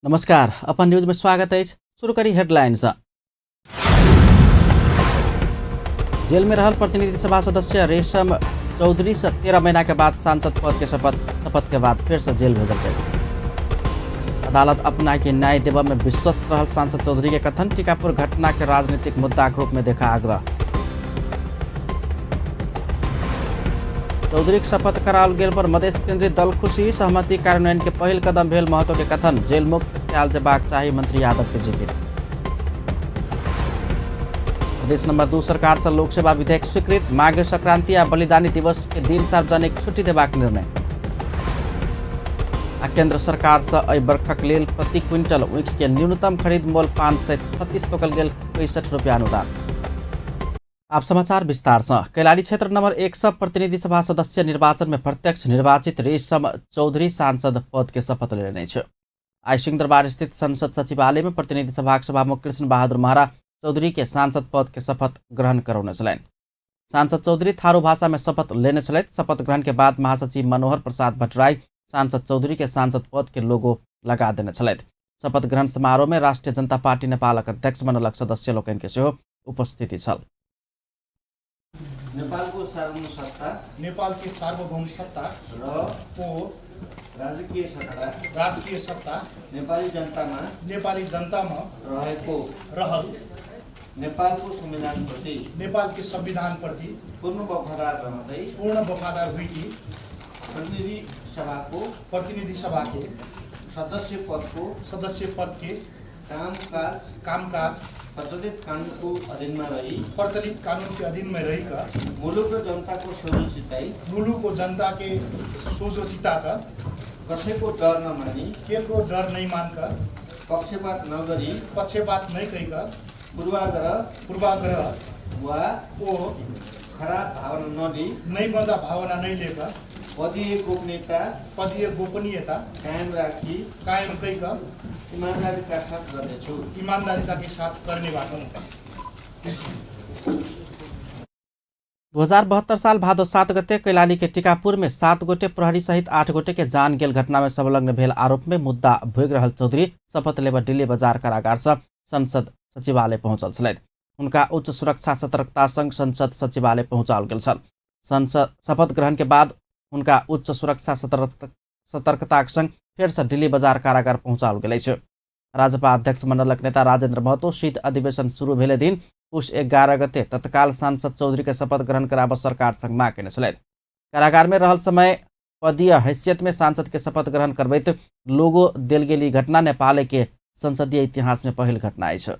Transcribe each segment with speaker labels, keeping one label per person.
Speaker 1: नमस्कार, अपन न्यूज में स्वागत अछि। शुरू करी हेडलाइन से। जेल में रहल प्रतिनिधि सभा सदस्य रेशम चौधरी से 13 महीना के बाद सांसद पद के शपथ, शपथ के बाद फिर से जेल भेजल गेल। अदालत अपना के न्याय देबय में विश्वस्त रहल सांसद चौधरी के कथन, टीकापुर घटना के राजनीतिक मुद्दा के रूप में देखा आग्रह। चौधरी के शपथ कराओल गेल पर मधेश केंद्रीय दल खुशी, सहमति कार्यान्वयन के पहिल कदम भेल महतो के कथन, जेल मुक्त कयल जेबाक चाही मंत्री यादव के जिक्र। प्रदेश नंबर 2 सरकार से लोक सेवा विधेयक स्वीकृत, माघ संक्रांति आ बलिदानी दिवस के दिन सार्वजनिक छुट्टी देबाक निर्णय। आ केंद्र सरकार से एहि बरखक लेल प्रति क्विंटल ऊख के न्यूनतम खरीद मोल 536 तोकल गेल 65 रुपया अनुदान। आप समाचार विस्तार से। कैलाली क्षेत्र नंबर 1 से प्रतिनिधि सभा सदस्य निर्वाचन में प्रत्यक्ष निर्वाचित रेशम चौधरी सांसद पद के शपथ लेने छथि। आइ सिंहदरबार स्थित संसद सचिवालय में प्रतिनिधि सभाक सभामुख कृष्ण बहादुर महरा चौधरी के सांसद पद के शपथ ग्रहण करौने छलनि। सांसद चौधरी थारू भाषा में शपथ लेने छलथि। शपथ ग्रहण के बाद महासचिव मनोहर प्रसाद भट्टराई सांसद चौधरी के सांसद पद के लोगो लगा देने छलथि। शपथ ग्रहण समारोह में राष्ट्रीय जनता पार्टी नेपालक अध्यक्ष मंडलक सदस्य लोकनि के सेहो उपस्थिति छल।
Speaker 2: नेपालको सार्वभौम सत्ता,
Speaker 3: नेपालकी सार्वभौम सत्ता
Speaker 2: र
Speaker 3: को
Speaker 2: राजकीय सत्ता,
Speaker 3: राजकीय सत्ता
Speaker 2: नेपाली जनतामा
Speaker 3: नेपाली जनतामा
Speaker 2: रहेको
Speaker 3: रहल
Speaker 2: नेपालको संविधानप्रति
Speaker 3: नेपालको संविधानप्रति
Speaker 2: पूर्ण वफादार रहँदै
Speaker 3: पूर्ण वफादार हुइकी
Speaker 2: प्रतिनिधि सभाको
Speaker 3: प्रतिनिधि सभा के
Speaker 2: सदस्य पदको
Speaker 3: सदस्य पद के
Speaker 2: कामकाज
Speaker 3: कामकाज
Speaker 2: प्रचलित कानुनको अधीनमा रही
Speaker 3: प्रचलित कानून के अधीन में रहिकर
Speaker 2: मुलुक र जनताको सोझो चिताई
Speaker 3: मुलुक को जनता के सोझो चिताका
Speaker 2: कसैको डर नमानी
Speaker 3: केकरो डर नहीं मानकर
Speaker 2: पक्षपात नगरी
Speaker 3: पक्षपात नहीं कहिकर
Speaker 2: पूर्वाग्रह
Speaker 3: पूर्वाग्रह
Speaker 2: वा
Speaker 3: ओ
Speaker 2: खराब भावना नलिई
Speaker 3: नहीं मजा भावना नहीं लेकर
Speaker 2: पदीय गोपनीयता
Speaker 3: पदीय गोपनीयता
Speaker 2: कायम राखी
Speaker 3: कायम कहिकर
Speaker 2: इमान्दारीका साथ गर्नेछु।
Speaker 3: ईमानदारीता के साथ करने वाला हूँ।
Speaker 1: 2072 साल भादो 7 गते कैलाली के टीकापुर में 7 गोटे प्रहरी सहित 8 गोटे के जान गेल घटना में संलग्न भेल आरोप में मुद्दा भोगि रहल चौधरी शपथ लेबऽ दिल्ली बजार कारागार से संसद सचिवालय पहुंचल छलथि। हुनका उच्च सुरक्षा सतर्कता संग संसद सचिवालय पहुंचाओल गेल छल। संसद शपथ ग्रहण के बाद हुनका उच्च सुरक्षा सतर्कताक संग फेर से दिल्ली बजार कारागार पहुंचाओल गेल अछि। राजपा अध्यक्ष मंडलक नेता राजेंद्र महतो शीत अधिवेशन शुरू भेले दिन पुष 11 गते तत्काल सांसद चौधरी के शपथ ग्रहण कराबऽ सरकार संग मांग केने छलथि। कारागार में रहल समय पदीय हैसियत में सांसद के शपथ ग्रहण करबैत लोगो देल गेल ई घटना नेपाल के संसदीय इतिहास में पहिल घटना अछि।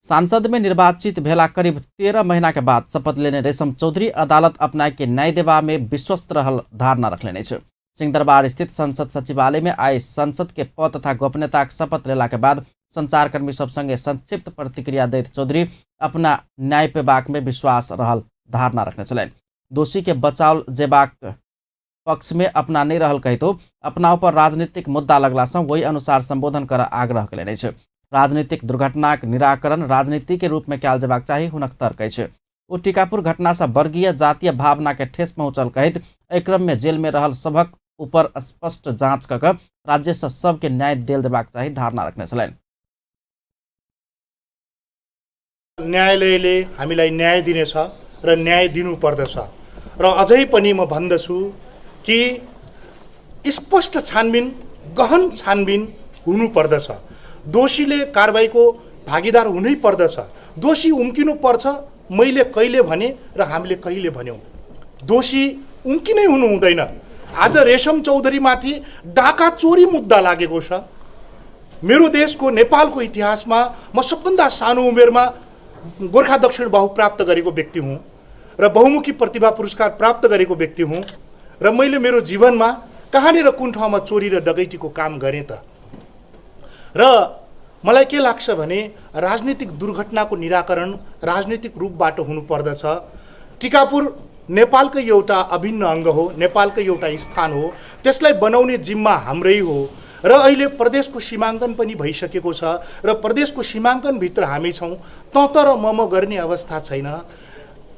Speaker 1: सांसद में निर्वाचित भेला करीब 13 महीना के बाद शपथ लेने रेशम चौधरी अदालत अपना के न्याय देबा में विश्वस्त रहल धारणा रखलेने अछि। सिंहदरबार स्थित संसद सचिवालय में आइ संसद के पद तथा गोपनीयताक शपथ लेला के बाद संचारकर्मी सब संगे संक्षिप्त प्रतिक्रिया दैत चौधरी अपना न्याय पेबाक में विश्वास रहल धारणा रखने छलनि। दोषी के बचाओल जेबाक पक्ष में अपना नहीं रहल कहितो अपना ऊपर राजनीतिक मुद्दा लगला सँ वही अनुसार संबोधन कर आग्रह कयलनि अछि। राजनीतिक दुर्घटनाक निराकरण राजनीति के रूप में कयल जेबाक चाही हुनक तर्क अछि। ओ टीकापुर घटना सँ वर्गीय जातीय भावना के ठेस पहुंचल कहैत एहि क्रम में जेल में रहल सभक ऊपर स्पष्ट जांच कऽ कऽ राज्य सँ सबके न्याय देल जेबाक चाही धारणा रखने छलनि।
Speaker 3: न्यायालयले हामीलाई न्याय दिनेछ र न्याय दिनुपर्दछ र अझै पनि म भन्दछु कि स्पष्ट छानबिन, गहन छानबिन हुनुपर्दछ। दोषीले कारबाहीको भागीदार हुनै पर्दछ। दोषी उम्किनु पर्छ। मैले कहिले भने र हामीले कहिले भन्यौँ, दोषी उम्किनै हुनु हुँदैन। आज रेशम चौधरीमाथि डाका चोरी मुद्दा लागेको छ। मेरो देशको नेपालको इतिहासमा म सबभन्दा सानो उमेरमा गोर्खा दक्षिण बाहु प्राप्त गरेको व्यक्ति हुँ र बहुमुखी प्रतिभा पुरस्कार प्राप्त गरेको व्यक्ति हुँ र मैले मेरो जीवनमा कहाँनिर कुन ठाउँमा चोरी र डकैतीको काम गरेँ त? र मलाई के लाग्छ भने राजनीतिक दुर्घटनाको निराकरण राजनीतिक रूपबाट हुनुपर्दछ। टिकापुर नेपालकै एउटा अभिन्न अङ्ग हो, नेपालकै एउटा स्थान हो, त्यसलाई बनाउने जिम्मा हाम्रै हो र अहिले प्रदेशको सीमाङ्कन पनि भइसकेको छ र प्रदेशको सीमाङ्कनभित्र हामी छौँ। त तर मम गर्ने अवस्था छैन।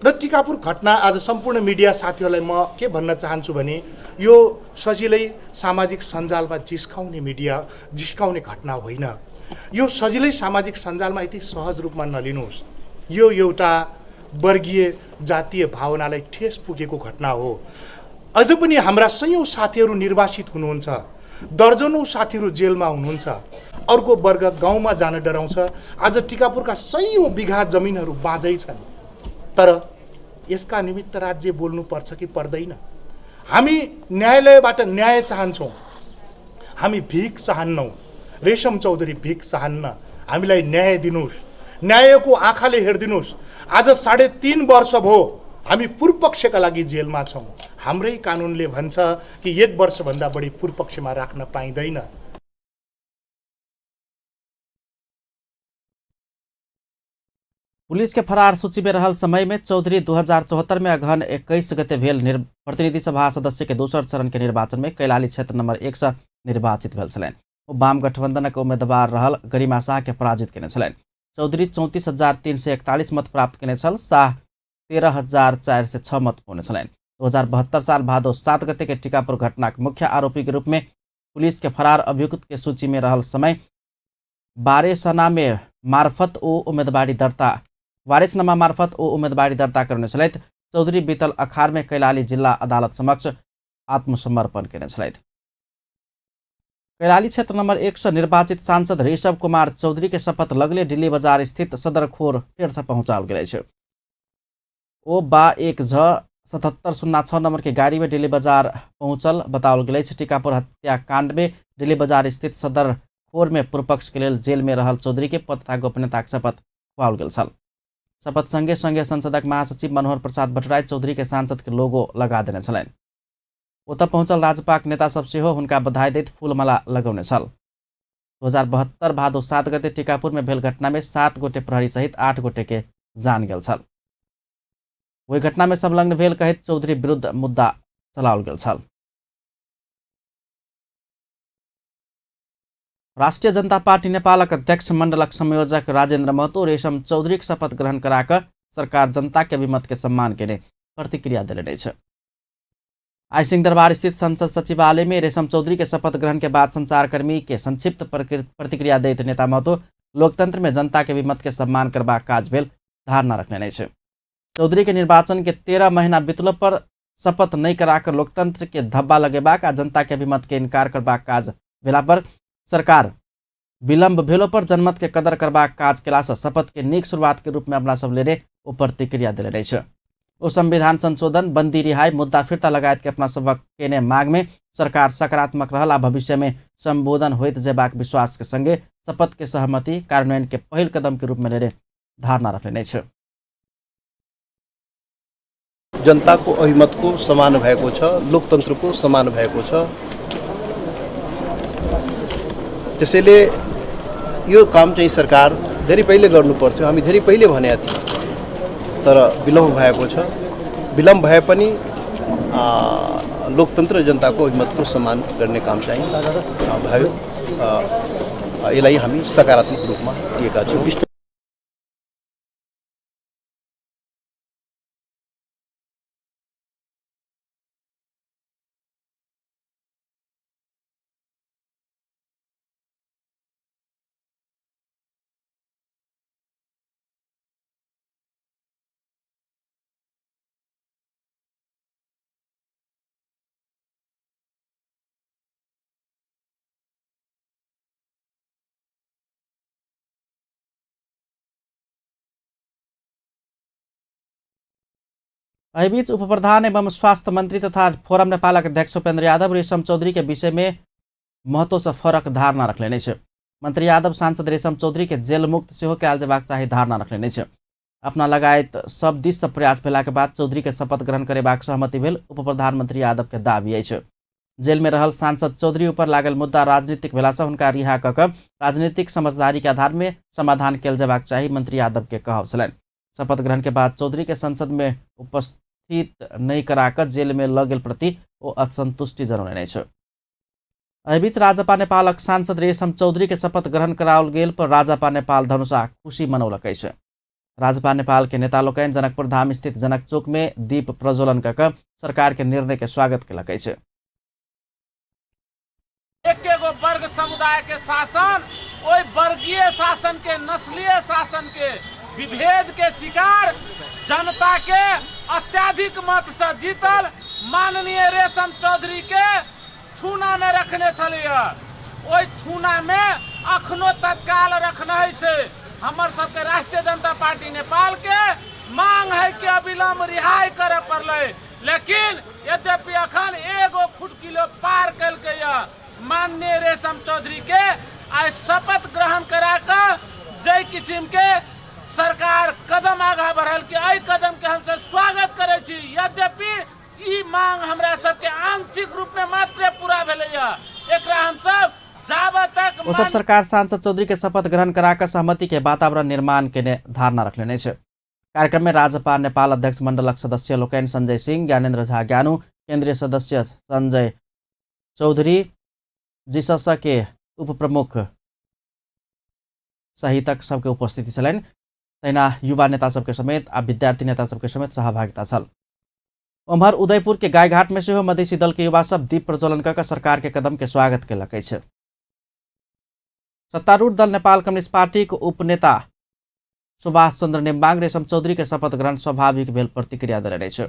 Speaker 3: र टिकापुर घटना आज सम्पूर्ण मिडिया साथीहरूलाई म के भन्न चाहन्छु भने यो सजिलै सामाजिक सञ्जालमा जिस्काउने मिडिया जिस्काउने घटना होइन। यो सजिलै सामाजिक सञ्जालमा यति सहज रूपमा नलिनुहोस्। यो एउटा वर्गीय जातीय भावनालाई ठेस पुगेको घटना हो। अझ पनि हाम्रा सयौँ साथीहरू निर्वासित हुनुहुन्छ, दर्जनौँ साथीहरू जेलमा हुनुहुन्छ, अर्को वर्ग गाउँमा जान डराउँछ। आज टिकापुरका सयौँ बिघा जमिनहरू बाँझै छन्। तर यसका निमित्त राज्य बोल्नुपर्छ कि पर्दैन? हामी न्यायालयबाट न्याय चाहन्छौँ, हामी भिख चाहन्नौँ। रेशम चौधरी भिख चाहन्न। हामीलाई न्याय दिनुहोस्, न्यायको आँखाले हेरिदिनुहोस्। आज 3.5 वर्ष भयो हामी पूर्वपक्षका लागि जेलमा छौँ। हाम्रै कानुनले भन्छ कि 1 वर्षभन्दा बढी पूर्वपक्षमा राख्न पाइँदैन।
Speaker 1: पुलिस के फरार सूची में रहल समय में चौधरी 2074 में अगहन 21 गते भेल प्रतिनिधि सभा सदस्य के दोसर चरण के निर्वाचन में कैलाली क्षेत्र नंबर 1 से निर्वाचित भेल छलनि। ओ वाम गठबंधनक उम्मीदवार रहल गरिमा शाह के पराजित केने छलनि। चौधरी 34,341 मत प्राप्त केने छल, शाह 13,406 मत पौने छलनि। 2072 साल भादो 7 गते के टीकापुर घटनाक मुख्य आरोपी के रूप में पुलिस के फरार अभियुक्त के सूची में रहल समय बारेसना में मार्फत ओ उम्मीदवारी दर्ता वारेसनामा मार्फत ओ उम्मीदवारी दर्ता करने छलथि। चौधरी बीतल अखार में कैलाली जिल्ला अदालत समक्ष आत्मसमर्पण केने छलथि। कैलाली क्षेत्र नंबर 1 से निर्वाचित सांसद ऋषभ कुमार चौधरी के शपथ लगले दिल्ली बाजार स्थित सदरखोर फेर से पहुंचाओल गेल अछि। ओ बा 1 झ 7706 नंबर के गाड़ी में दिल्ली बाजार पहुंचल बताओल गेल अछि। टीकापुर हत्याकांड में दिल्ली बाजार स्थित सदरखोर में पूर्वपक्ष के लेल जेल में रहल चौधरी के पद तथा गोपनीयताक शपथ खुआओल गेल छल। शपथ संगे संगे संसदक महासचिव मनोहर प्रसाद भट्टराई चौधरी के सांसद के लोगो लगा देने छलनि। ओतऽ पहुंचल राजपाक नेता सब सेहो हुनका बधाई दैत फूलमाला लगौने छल। 2072 भादो 7 गते टीकापुर में भेल घटना में 7 गोटे प्रहरी सहित 8 गोटे के जान गेल छल। ओहि घटना में संलग्न भेल कहैत चौधरी विरुद्ध मुद्दा चलाओल गेल छल। राष्ट्रिय जनता पार्टी नेपालक अध्यक्ष मंडलक संयोजक राजेन्द्र महतो रेशम चौधरीक शपथ ग्रहण कराकऽ सरकार जनता के अभिमत के सम्मान केने प्रतिक्रिया देने अछि। आइ सिंहदरबार स्थित संसद सचिवालय में रेशम चौधरी के शपथ ग्रहण के बाद संचारकर्मी के संक्षिप्त प्रतिक्रिया दैत नेता महतो लोकतंत्र में जनता के अभिमत के सम्मान करबाक काज भेल धारणा रखने अछि। चौधरी के निर्वाचन के 13 महीना बितलो पर शपथ नहीं कराकर लोकतंत्र के धब्बा लगेबाक आ जनता के अभिमत के इनकार करबाक काज भेला पर सरकार विलम्ब भेलो पर जनमत के कदर करबाक काज केलासँ शपथ के नीक शुरुआत के रूप में अपना सब लेने ओ प्रतिक्रिया देने अछि। ओ संविधान संशोधन, बंदी रिहाई, मुद्दा फिर्ता लगायत के अपना सबक केने मांग में सरकार सकारात्मक रहल आ भविष्य में संबोधन होइत जेबाक विश्वास के संगे शपथ के सहमति कार्यान्वयन के पहिल कदम के रूप में लेने धारणा रखने अछि।
Speaker 4: जनताको अभिमतको समान भएको छ, लोकतन्त्रको समान भएको छ। त्यसैले यो काम चाहिँ सरकार धेरै पहिले गर्नुपर्थ्यो। हामी धेरै पहिले भनेका थियौँ, तर विलम्ब भएको छ। विलम्ब भए पनि लोकतन्त्र जनताको अभिमतको सम्मान गर्ने काम चाहिँ भयो। यसलाई हामी सकारात्मक रूपमा लिएका छौँ।
Speaker 1: एहिबीच उपप्रधान एवं स्वास्थ्य मंत्री तथा फोरम नेपालक अध्यक्ष उपेन्द्र यादव रेशम चौधरी के विषय में महतो से फरक धारणा रखलेने अछि। मंत्री यादव सांसद रेशम चौधरी के जेल मुक्त सेहो कयल जेबाक चाही धारणा रखलेने अछि। अपना लगायत सब दिस से प्रयास भेला के बाद चौधरी के शपथ ग्रहण करेबाक सहमति भेल उप प्रधानमंत्री यादव के दावी अछि। जेल में रहल सांसद चौधरी ऊपर लागल मुद्दा राजनीतिक भेला से हुनका रिहा कऽ कऽ राजनीतिक समझदारी के आधार में समाधान कयल जेबाक चाही मंत्री यादव के कहब छलनि। शपथ ग्रहण के बाद चौधरी के संसद में उपस्थित नहीं कराकर जेल में ल गेल प्रति ओ असंतुष्टि जनौने अछि। एहिबीच राजपा नेपालक सांसद रेशम चौधरी के शपथ ग्रहण कराओल गेल पर राजपा नेपाल धनुषा खुशी मनौलक अछि। राजपा नेपाल के नेता लोकनि जनकपुर धाम स्थित जनक चौक में दीप प्रज्वलन कऽ कऽ सरकार के निर्णय के स्वागत केलक अछि।
Speaker 5: एगो वर्ग समुदाय के शासन, ओहि वर्गीय शासन के, नस्लीय शासन के विभेद के शिकार जनता के अत्याधिक मत से जीतल माननीय रेशम चौधरी के थूना में रखने छलैया। ओहि थूना में अखनो तत्काल रखने छै। हमर सबके राष्ट्रीय जनता पार्टी नेपाल के मांग है कि अविलंब रिहाई करे पड़लै, लेकिन यद्यपि अखन एगो खुटकिलो पार कलकै माननीय रेशम चौधरी के आइ शपथ ग्रहण करा कऽ जाहि किसिम के सरकार कदम आगाँ बढ़ल के एहि कदम के हमसब स्वागत करै छी। यद्यपि ई मांग हमरा सबके आंशिक रूप में मात्र पूरा भेलैया, एकरा हमसब जाबत तक
Speaker 1: ओ सब सरकार सांसद चौधरी के शपथ ग्रहण करा कऽ सहमति के वातावरण निर्माण केने धारणा रखलेने छै। कार्यक्रम में राजपा नेपाल अध्यक्ष मंडलक सदस्य लोकनि संजय सिंह, ज्ञानेन्द्र झा ज्ञानू, केंद्रीय सदस्य संजय चौधरी, जिसस के उप प्रमुख सहितक सबके उपस्थिति छलनि। तहिना युवा नेता सबके समेत आ विद्यार्थी नेता सबके समेत सहभागिता छल। ओम्हर उदयपुर के गायघाट में सेहो मधेसी दल के युवा सब दीप प्रज्वलन कऽ सरकार के कदम के स्वागत केलक अछि। सत्तारूढ़ दल नेपाल कम्युनिस्ट पार्टी के उपनेता सुभाष चंद्र नेम्बाङ रेशम चौधरी के शपथ ग्रहण स्वाभाविक भेल प्रतिक्रिया देने अछि।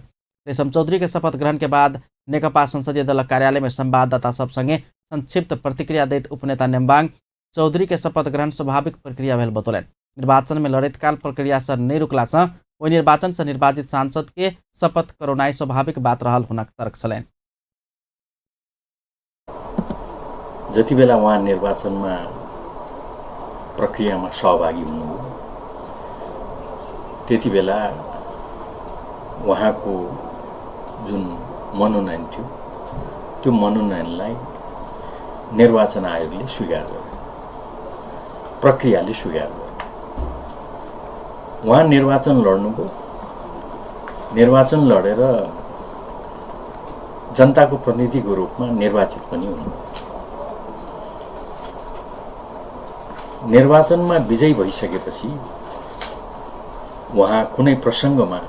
Speaker 1: रेशम चौधरी के शपथ ग्रहण के बाद नेकपा संसदीय दलक कार्यालय में संवाददाता सब संगे संक्षिप्त प्रतिक्रिया दैत उपनेता नेम्बाङ चौधरी के शपथ ग्रहण स्वाभाविक प्रक्रिया भेल बतौलनि। निर्वाचन में लड़ैत काल प्रक्रिया से नहि रुकला से ओहि निर्वाचन से निर्वाचित सांसद के शपथ करौनाइ स्वाभाविक बात रहल हुनक तर्क छलनि।
Speaker 6: जति बेला उहाँ निर्वाचनमा प्रक्रियामा सहभागी हुनुभयो त्यति बेला उहाँको जुन मनोनयन थियो त्यो मनोनयनलाई निर्वाचन आयोगले स्वीकार गर्यो, प्रक्रियाले स्वीकार गर्यो। उहाँ निर्वाचन लड्नुभयो, निर्वाचन लडेर जनताको प्रतिनिधिको रूपमा निर्वाचित पनि हुनुभयो। निर्वाचनमा विजयी भइसकेपछि उहाँ कुनै प्रसङ्गमा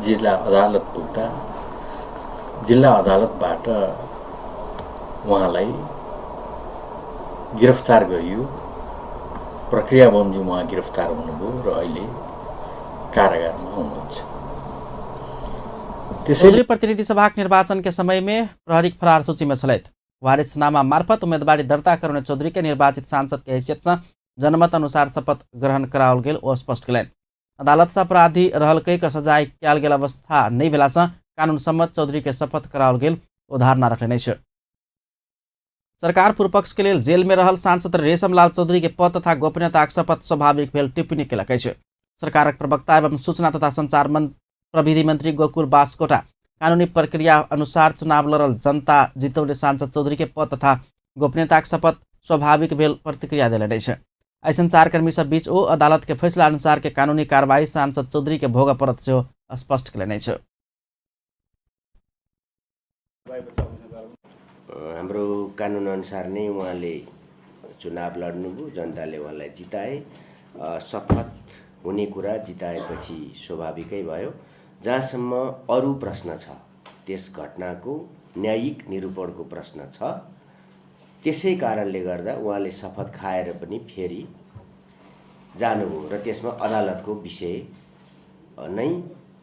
Speaker 6: जिल्ला अदालत पुग्दा जिल्ला अदालतबाट उहाँलाई गिरफ्तार गरियो। प्रक्रिया बमोजिम उहाँ गिरफ्तार हुनुभयो र अहिले कारागारमा हुनुहुन्छ।
Speaker 1: त्यसैले प्रतिनिधि सभाक निर्वाचन के समय में प्रहरी फरार सूची में छलथि। वारिसनामा मार्फत उम्मेदवारी दर्ता करौने चौधरी के निर्वाचित सांसद के हैसियत से जनमत अनुसार शपथ ग्रहण कराओल गेल ओ स्पष्ट केलनि। अदालत से अपराधी रहल कहि कऽ सजाय कयल गेल अवस्था नहि भेला से कानून सम्मत चौधरी के शपथ कराओल गेल ओ धारणा रखने अछि। सरकार पूर्वपक्ष के लेल जेल में रहल सांसद रेशमलाल चौधरी के पद तथा गोपनीयताक शपथ स्वाभाविक भेल टिप्पणी केलक अछि। सरकारक प्रवक्ता एवं सूचना तथा संचार प्रविधि मंत्री गोकुल बास्कोटा कानूनी प्रक्रिया अनुसार चुनाव लड़ल जनता जितौले सांसद चौधरी के पद तथा गोपनीयताक शपथ स्वाभाविक भेल प्रतिक्रिया देलनि अछि। एहि संचारकर्मी सब बीच ओ अदालत के फैसला अनुसार के कानूनी कार्रवाई सांसद चौधरी के भोगऽ पड़त सेहो स्पष्ट केलनि अछि।
Speaker 7: हाम्रो कानुन अनुसार नै उहाँले चुनाव लड्नुभयो, जनताले उहाँलाई जिताए। शपथ हुने कुरा जिताएपछि स्वाभाविकै भयो। जहाँसम्म अरू प्रश्न छ त्यस घटनाको न्यायिक निरूपणको प्रश्न छ, त्यसै कारणले गर्दा उहाँले शपथ खाएर पनि फेरि जानुभयो र त्यसमा अदालतको विषय नै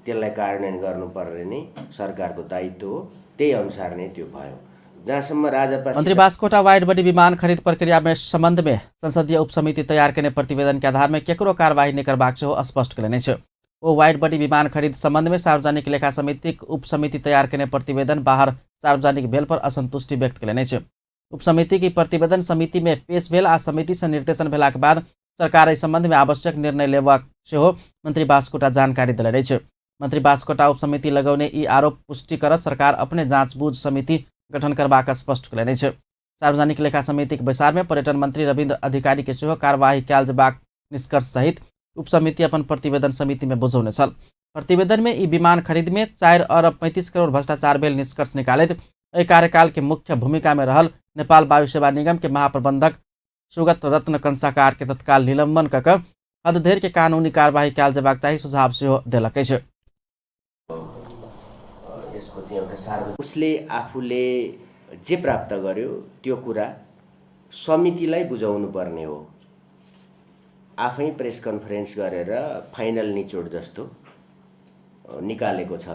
Speaker 7: त्यसलाई कार्यान्वयन गर्नुपर्ने नै सरकारको दायित्व हो, त्यही अनुसार नै त्यो भयो। जहाँसम्म राजापा
Speaker 1: मंत्री बास्कोटा वाइड बॉडी विमान खरीद प्रक्रिया में संबंध में संसदीय उपसमिति तैयार केने प्रतिवेदन के आधार में केकरो कार्रवाई नहि करबाक सेहो स्पष्ट केलनि अछि। ओ वाइड बॉडी विमान खरीद संबंध में सार्वजनिक लेखा समितिक उपसमिति तैयार केने प्रतिवेदन बाहर सार्वजनिक भेल पर असंतुष्टि व्यक्त केलनि अछि। उपसमिति की प्रतिवेदन समिति में पेश भेल आ समिति से निर्देशन भेलाक बाद सरकार एहि संबंध में आवश्यक निर्णय लेबाक सेहो मंत्री बास्कोटा जानकारी देलनि अछि। मंत्री बास्कोटा उपसमिति लगौने ई आरोप पुष्टि करत सरकार अपने जाँच बुझ समिति गठन करबाक स्पष्ट केलनि अछि। सार्वजनिक लेखा समितिक बैसार में पर्यटन मंत्री रविन्द्र अधिकारी के सेहो कार्यवाही कयल जेबाक निष्कर्ष सहित उपसमिति अपन प्रतिवेदन समिति में बुझौने छल। प्रतिवेदन में ई विमान खरीद में 4 अरब 35 करोड़ भ्रष्टाचार भेल निष्कर्ष निकालैत एहि कार्यकाल के मुख्य भूमिका में रहल नेपाल वायु सेवा निगम के महाप्रबंधक सुगत रत्न कंसाकार के तत्काल निलंबन कऽ कऽ हद धरि के कानूनी कार्यवाही कयल जेबाक चाही सुझाव सेहो देलक अछि।
Speaker 7: यसको चाहिँ एउटा सार्वजनिक उसले आफूले जे प्राप्त गर्यो त्यो कुरा समितिलाई बुझाउनु पर्ने हो। आफै प्रेस कन्फरेन्स गरेर फाइनल निचोड जस्तो निकालेको छ।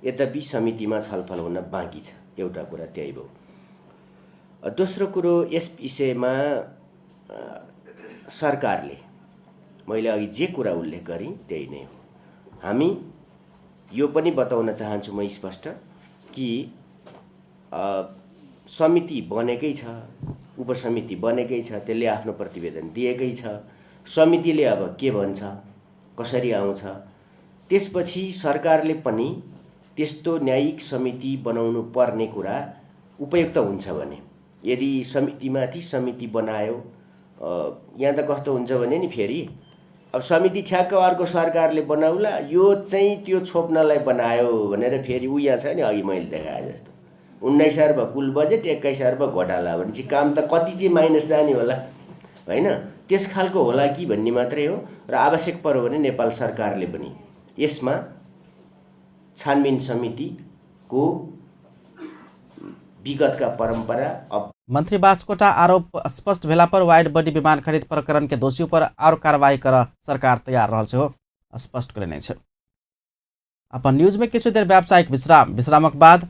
Speaker 7: यद्यपि समितिमा छलफल हुन बाँकी छ, एउटा कुरा त्यही भयो। दोस्रो कुरो यस विषयमा सरकारले, मैले अघि जे कुरा उल्लेख गरेँ त्यही नै हो। हामी यो पनि बताउन चाहन्छु म स्पष्ट कि समिति बनेकै छ, उपसमिति बनेकै छ, त्यसले आफ्नो प्रतिवेदन दिएकै छ। समितिले अब के भन्छ, कसरी आउँछ, त्यसपछि सरकारले पनि त्यस्तो न्यायिक समिति बनाउनु पर्ने कुरा उपयुक्त हुन्छ भने, यदि समितिमाथि समिति बनायो, यहाँ त कस्तो हुन्छ भने नि फेरि अब समिति ठ्याक्क अर्को सरकारले बनाउला, यो चाहिँ त्यो छोप्नलाई बनायो भनेर फेरि ऊ यहाँ छ नि अघि मैले देखाएँ जस्तो 19 अर्ब कुल बजेट, 21 अर्ब घोटाला भनेपछि काम त कति चाहिँ माइनस जाने होला होइन, त्यस खालको होला कि भन्ने मात्रै हो। र आवश्यक पर्यो भने नेपाल सरकारले पनि यसमा छानबिन समितिको विगतका परम्परा। अब
Speaker 1: मंत्री बास्कोटा आरोप स्पष्ट भेला पर वाइड बॉडी विमान खरीद प्रकरण के दोषी पर और कार्रवाई कर सरकार तैयार रहल छै स्पष्ट करेने छै। अपन न्यूज में किछु देर व्यावसायिक विश्राम, विश्रामक बाद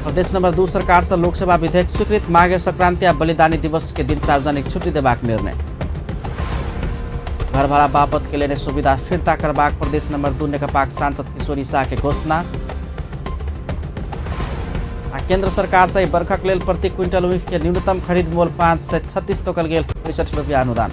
Speaker 1: प्रदेश नंबर 2 सरकार से लोकसभा विधेयक स्वीकृत, माघे संक्रांति आ बलिदानी दिवस के दिन सार्वजनिक छुट्टी देबाक निर्णय। घर भाड़ा बाबत के लेने सुविधा फिर्ता करबाक प्रदेश नंबर 2 नेकपाक सांसद किशोरी शाह के घोषणा। आ केंद्र सरकार से बरखक लेल प्रति क्विंटल ऊख के न्यूनतम खरीद मोल 536 तोकल गेल 65 रुपया अनुदान।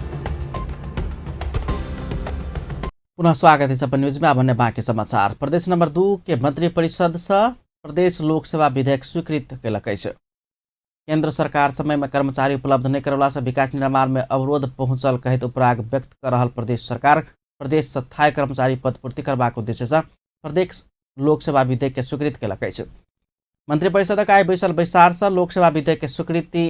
Speaker 1: पुनः स्वागत है अपन न्यूज में। अब बाकी समाचार। प्रदेश नंबर 2 के मंत्री परिषद से प्रदेश लोकसेवा विधेयक स्वीकृत कयलक अछि। केंद्र सरकार समय में कर्मचारी उपलब्ध नहीं करौला से विकास निर्माण में अवरोध पहुंचल कहैत उपराग व्यक्त कर रहल प्रदेश सरकार प्रदेश से स्थायी कर्मचारी पद पूर्ति करबाक उद्देश्य से प्रदेश लोकसेवा विधेयक के स्वीकृत कयलक अछि। मंत्रिपरिषदक आइ बैसल बैसार से लोकसेवा विधेयक के स्वीकृति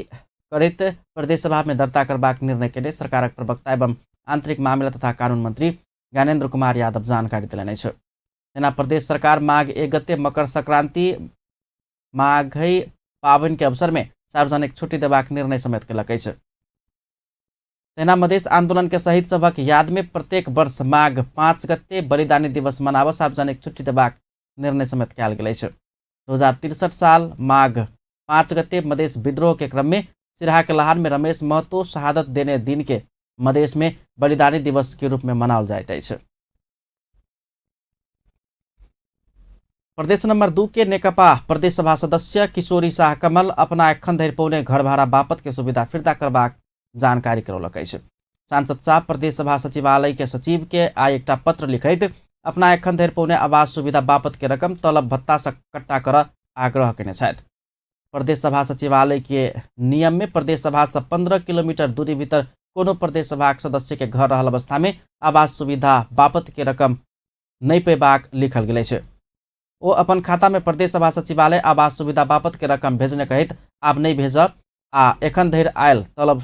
Speaker 1: करैत प्रदेश सभा में दर्ता करबाक निर्णय केने सरकारक प्रवक्ता एवं आंतरिक मामिला तथा कानून मंत्री ज्ञानेन्द्र कुमार यादव जानकारी देलनि अछि। तेना प्रदेश सरकार माघ 1 गते मकर संक्रांति माघी पाबनि के अवसर में सार्वजनिक छुट्टी देबाक निर्णय समेत कयलक अछि। तेना मधेश आंदोलन के शहीद सभक याद में प्रत्येक वर्ष माघ 5 गते बलिदानी दिवस मनाबऽ सार्वजनिक छुट्टी देबाक निर्णय समेत कयल गेल अछि। 2063 साल माघ 5 गते मधेश विद्रोह के क्रम में सिराहा के लहान में रमेश महतो शहादत देने दिन के मधेश में बलिदानी दिवस के रूप में मनाओल जाइत अछि। प्रदेश नंबर 2 के नेकपा प्रदेश सभा सदस्य किशोरी शाह कमल अपना एखन धरि पौने घर भाड़ा बापत के सुविधा फिर्ता करबाक जानकारी करौलक अछि। सांसद साह प्रदेश सभा सचिवालय के सचिव के आइ एकटा पत्र लिखैत अपना एखन धरि पौने आवास सुविधा बापत के रकम तलब भत्ता से कट्टा कर आग्रह केने छथि। प्रदेश सभा सचिवालय के नियम में प्रदेश सभा से 15 किलोमीटर दूरी भीतर कोनो प्रदेश सभाक सदस्य के घर रहल अवस्था में आवास सुविधा बापत के रकम नहि पेबाक लिखल गेल अछि। ओ अपन खाता में प्रदेश सभा सचिवालय आवास सुविधा बापत के रकम भेजने कहैत आब नहि भेजब आ एखन धरि आयल तलब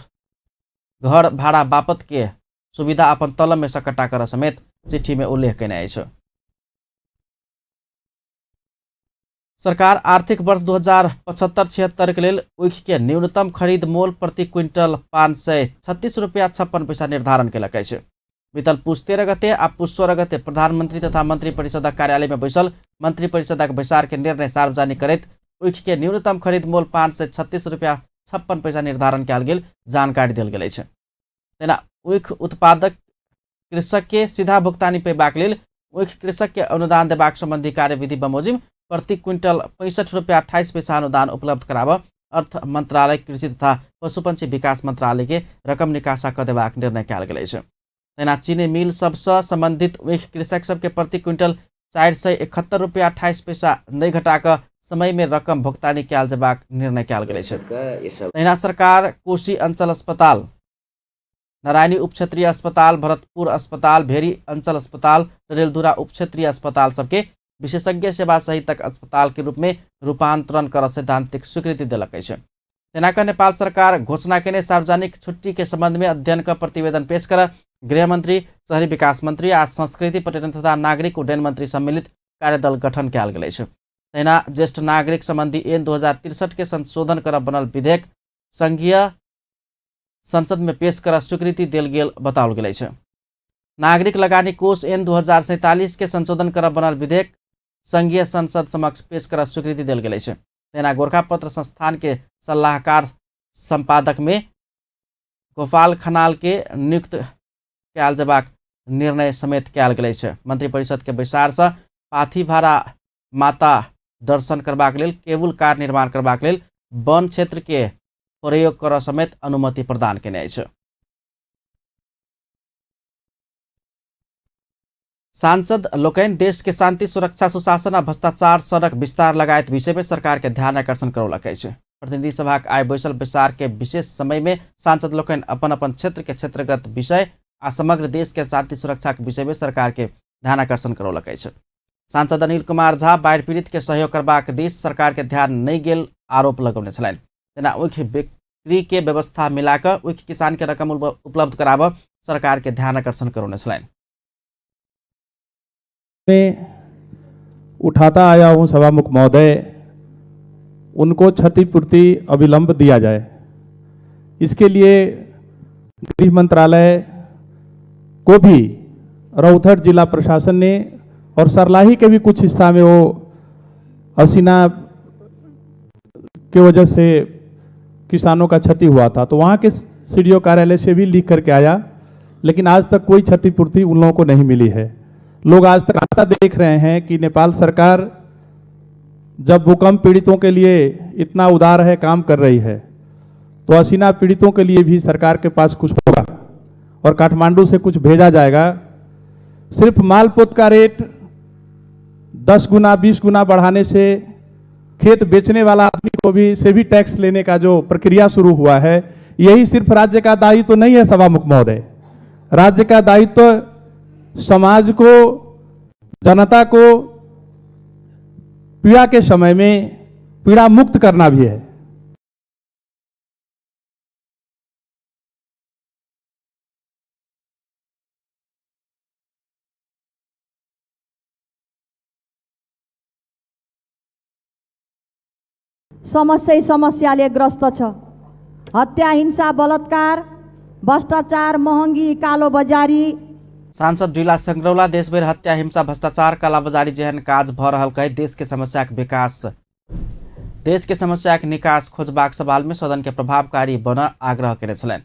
Speaker 1: घर भाड़ा बापत के सुविधा अपन तलब में सकट्टा कर समेत चिट्ठी में उल्लेख केने अछि। सरकार आर्थिक वर्ष 2075-76 के लेल ऊख के न्यूनतम खरीद मोल प्रति क्विंटल 536 रुपया 56 पैसा निर्धारण केलक अछि। बीतल पुस 13 गते आ पुस 16 गते प्रधानमंत्री तथा मंत्री परिषदक कार्यालय में बैसल मंत्री परिषदक बैसार के निर्णय सार्वजनिक करैत ऊख के न्यूनतम खरीद मोल 536 रुपया 56 पैसा निर्धारण कयल गेल जानकारी देल गेल अछि। तेना ऊख उत्पादक कृषक के सीधा भुगतानी पेबाक लेल ऊख कृषक के अनुदान देबाक संबंधी कार्यविधि बमोजिम प्रति क्विंटल 65 रुपया 28 पैसा अनुदान उपलब्ध कराबऽ अर्थ मंत्रालय कृषि तथा पशुपक्षी विकास मंत्रालय के रकम निकासा कऽ देबाक निर्णय कयल गेल अछि। तेना चीनी मिल सबसँ संबंधित ऊख कृषक सबके प्रति क्विंटल 471 रुपया 28 पैसा नहि घटा कऽ समय में रकम भुगतानी कयल जेबाक निर्णय कयल गेल अछि। तहिना सरकार कोशी अंचल अस्पताल, नारायणी उप क्षेत्रीय अस्पताल, भरतपुर अस्पताल, भेरी अंचल अस्पताल, डडेलधुरा उप क्षेत्रीय अस्पताल सबके विशेषज्ञ सेवा सहितक अस्पताल के रूप में रूपांतरण कर सैद्धांतिक स्वीकृति देलक अछि। तेना कऽ नेपाल सरकार घोषणा केने सार्वजनिक छुट्टी के संबंध में अध्ययन का प्रतिवेदन पेश कर गृह मंत्री, शहरी विकास मंत्री आ संस्कृति, पर्यटन तथा नागरिक उड्डयन मंत्री सम्मिलित कार्यदल गठन कयल गेल अछि। तहिना ज्येष्ठ नागरिक सम्बन्धी ऐन 2063 के संशोधन कर बनल विधेयक संघीय संसद में पेश कर स्वीकृति देल गेल बताओल गेल अछि। नागरिक लगानी कोष ऐन 2047 के संशोधन कर बनल विधेयक संघीय संसद समक्ष पेश कर स्वीकृति देल गेल अछि। तहिना गोरखापत्र संस्थान के सलाहकार संपादक में गोपाल खनाल के नियुक्त कयल जयबाक निर्णय समेत कयल गेल अछि। मंत्रिपरिषद के बैसार से पाथीभारा माता दर्शन करबाक लेल केबुल कार निर्माण करबाक लेल वन क्षेत्र के प्रयोग करऽ समेत अनुमति प्रदान केने अछि। सांसद लोकनि देश के शांति, सुरक्षा, सुशासन आ भ्रष्टाचार, सड़क विस्तार लगायत विषय में सरकार के ध्यान आकर्षण करौलक अछि। प्रतिनिधि सभा आइ बैसल बैसार के विशेष समय में सांसद लोकनि अपन अपन क्षेत्र के क्षेत्रगत विषय आ समग्र देश के शांति सुरक्षा के विषय में सरकार के ध्यान आकर्षण करौलक अछि। सांसद अनिल कुमार झा बाढ़ि पीड़ित के सहयोग करबाक दिस सरकार के ध्यान नहि गेल आरोप लगौने छलनि। तेना ऊख बिक्री के व्यवस्था मिलाकऽ ऊख किसान के रकम उपलब्ध कराबऽ सरकार के ध्यान आकर्षण करौने छलनि।
Speaker 8: में उठाता आया हूं सभामुख महोदय, उनको क्षतिपूर्ति अविलंब दिया जाए। इसके लिए गृह मंत्रालय को भी रौथट जिला प्रशासन ने और सरलाही के भी कुछ हिस्सा में वो असीना के वजह से किसानों का क्षति हुआ था, तो वहाँ के सीडीओ कार्यालय से भी लिख करके आया, लेकिन आज तक कोई क्षतिपूर्ति उन लोगों को नहीं मिली है। लोग आज तक आता देख रहे हैं कि नेपाल सरकार जब भूकंप पीड़ितों के लिए इतना उदार है, काम कर रही है, तो असीना पीड़ितों के लिए भी सरकार के पास कुछ होगा और काठमांडू से कुछ भेजा जाएगा। सिर्फ मालपोत का रेट 10 गुना 20 गुना बढ़ाने से खेत बेचने वाला आदमी को भी से भी टैक्स लेने का जो प्रक्रिया शुरू हुआ है, यही सिर्फ राज्य का दायित्व तो नहीं है सभामुख महोदय। राज्य का दायित्व समाज को, जनता को पीड़ा के समय में पीड़ा मुक्त करना भी है।
Speaker 9: समस्या समस्याले ग्रस्त छ। हत्या, हिंसा, बलात्कार, भ्रष्टाचार, महँगी, कालोबजारी।
Speaker 1: सांसद ढिला संग्रौला देशभरि हत्या, हिंसा, भ्रष्टाचार, कालाबाजारी जेहन काज भऽ रहल कहि देश के समस्याक विकास देश के समस्याक निकास खोजबाक सवाल में सदन के प्रभावकारी बनऽ आग्रह केने छलनि।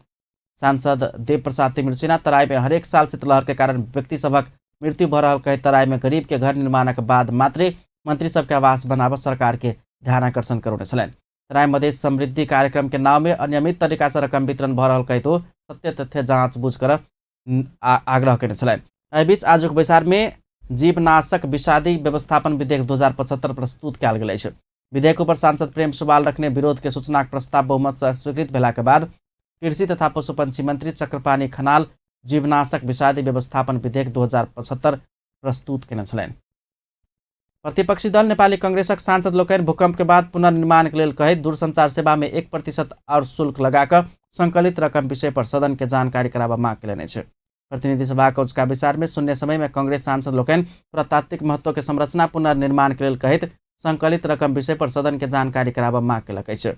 Speaker 1: सांसद देव प्रसाद तिमिल्सिना तराई में हरेक साल शीतलहर के कारण व्यक्ति सभक मृत्यु भऽ रहल कहि तराई में गरीब के घर निर्माणक बाद मात्रे मंत्री सबके आवास बनाबऽ सरकार के ध्यान आकर्षण करौने छलनि। तराई मधेश समृद्धि कार्यक्रम के नाम में अनियमित तरीका से रकम वितरण भऽ रहल कहितो सत्य तथ्य जाँच बुझ कर आग्रह केने छलनि। एहि बीच आजुक बैसार में जीवनाशक विषादी व्यवस्थापन विधेयक 2075 प्रस्तुत कयल गेल अछि। विधेयक ऊपर सांसद प्रेम सुवाल रखने विरोध के सूचनाक प्रस्ताव बहुमत से स्वीकृत भेला के बाद कृषि तथा पशुपक्षी मंत्री चक्रपाणी खनाल जीवनाशक विषादी व्यवस्थापन विधेयक 2075 प्रस्तुत केने छलनि। प्रतिपक्षी दल नेपाली कांग्रेसक सांसद लोकनि भूकंप के बाद पुनर्निर्माण के लेल कहैत दूरसंचार सेवा में 1% और शुल्क लगाकऽ संकलित रकम विषय पर सदन के जानकारी कराबऽ मांग केलनि अछि। प्रतिनिधि सभा के उच्चका बैसार में शून्य समय में कांग्रेस सांसद लोकनि पुरातात्विक महत्व के संरचना पुनर्निर्माण के लेल कहैत संकलित रकम विषय पर सदन के जानकारी कराबऽ मांग केलक अछि।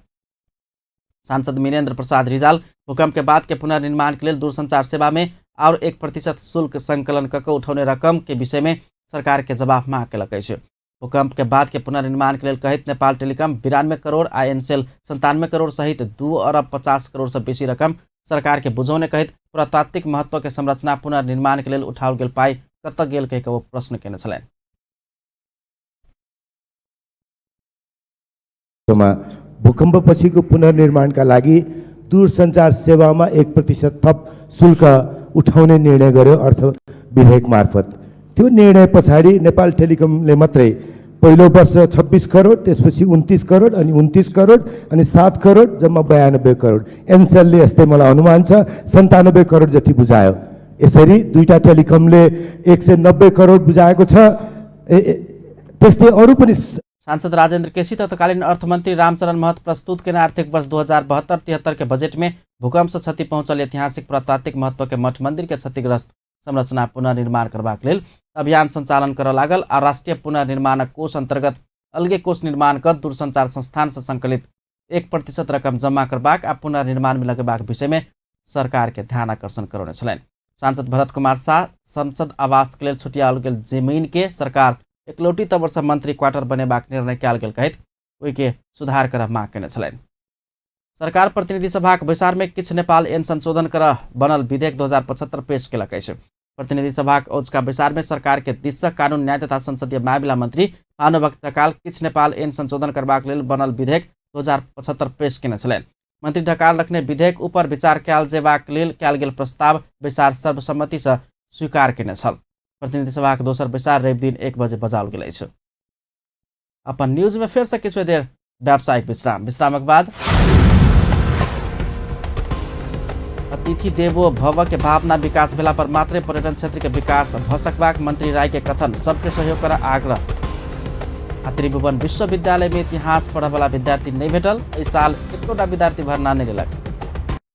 Speaker 1: सांसद मीनेन्द्र प्रसाद रिजाल भूकंप के बाद के पुनर्निर्माण के लेल दूरसंचार सेवा में और 1% शुल्क संकलन कऽ के उठौने रकम के विषय में सरकार के जवाब मांग केलक अछि। भूकंप के बाद के पुनर्निर्माण के लेल कहैत नेपाल टेलीकॉम 92 करोड़ आ एनसेल 97 करोड़ सहित 2 अरब 50 करोड़ से बेसी रकम सरकार के बुझौने कहैत पुरातात्विक महत्व के संरचना पुनर्निर्माण के लेल उठाओल गेल पाई कतऽ गेल कहि के ओ प्रश्न केने छलनि।
Speaker 10: भूकम्पपछिको पुनर्निर्माणका लागि दूरसञ्चार सेवामा 1% थप शुल्क उठाउने निर्णय गर्यो अर्थ विधेयक मार्फत। त्यो निर्णय पछाडि नेपाल टेलिकमले मात्रै पहिलो वर्ष 26 करोड, त्यसपछि 29 करोड अनि 29 करोड अनि 7 करोड, जम्मा 92 करोड। एनसेलले यस्तै मलाई अनुमान छ 97 करोड जति बुझायो। यसरी दुईटा टेलिकमले 190 करोड बुझाएको छ। त्यस्तै अरू पनि।
Speaker 1: सांसद राजेन्द्र केसी तत्कालीन अर्थमंत्री रामचरण महत प्रस्तुत केने आर्थिक वर्ष 2072-73 के बजट में भूकंप से क्षति पहुंचल ऐतिहासिक पुरातात्विक महत्व के मठ मंदिर के क्षतिग्रस्त संरचना पुनर्निर्माण करबाक लेल अभियान संचालन करऽ लागल आ राष्ट्रीय पुनर्निर्माणक कोष अंतर्गत अलगे कोष निर्माण क दूरसंचार संस्थान से संकलित 1% रकम जम्मा करबाक आ पुनर्निर्माण में लगेबाक विषय में सरकार के ध्यान आकर्षण करौने छलनि। सांसद भरत कुमार शाह संसद आवास के लेल छुटियाओल गेल जमीन के सरकार एकलौटी तौर से मंत्री क्वार्टर बनेबाक निर्णय कयल गेल कहैत ओहिके सुधार करऽ मांग केने छलनि। सरकार प्रतिनिधि सभाक बैसार में किछु नेपाल ऐन संशोधन कर बनल विधेयक 2075 पेश केलक अछि। प्रतिनिधि सभाक औचका बैसार में सरकार के दिस सँ कानून न्याय तथा संसदीय मामिला मंत्री भानुभक्त ढकाल किछु नेपाल ऐन संशोधन करबाक लेल बनल विधेयक 2075 पेश केने छलनि। मंत्री ढकाल रखने विधेयक ऊपर विचार कयल जेबाक लेल कयल गेल प्रस्ताव बैसार सर्वसम्मति सँ स्वीकार केने छल। प्रतिनिधि सभाक दोसर बैसार रवि दिन 1 बजे बजाओल गेल अछि। अपन न्यूज में फेर से किछु देर व्यावसायिक विश्राम, विश्रामक बाद अतिथि देवो भव के भावना विकास भेला पर मात्रे पर्यटन क्षेत्र के विकास भ सकबाक मंत्री राय के कथन, सबके सहयोग कर आग्रह। आ त्रिभुवन विश्वविद्यालय में इतिहास पढ़ वाला विद्यार्थी नहीं भेटल, एहि साल एकोटा विद्यार्थी भर्ना नहीं लेलक।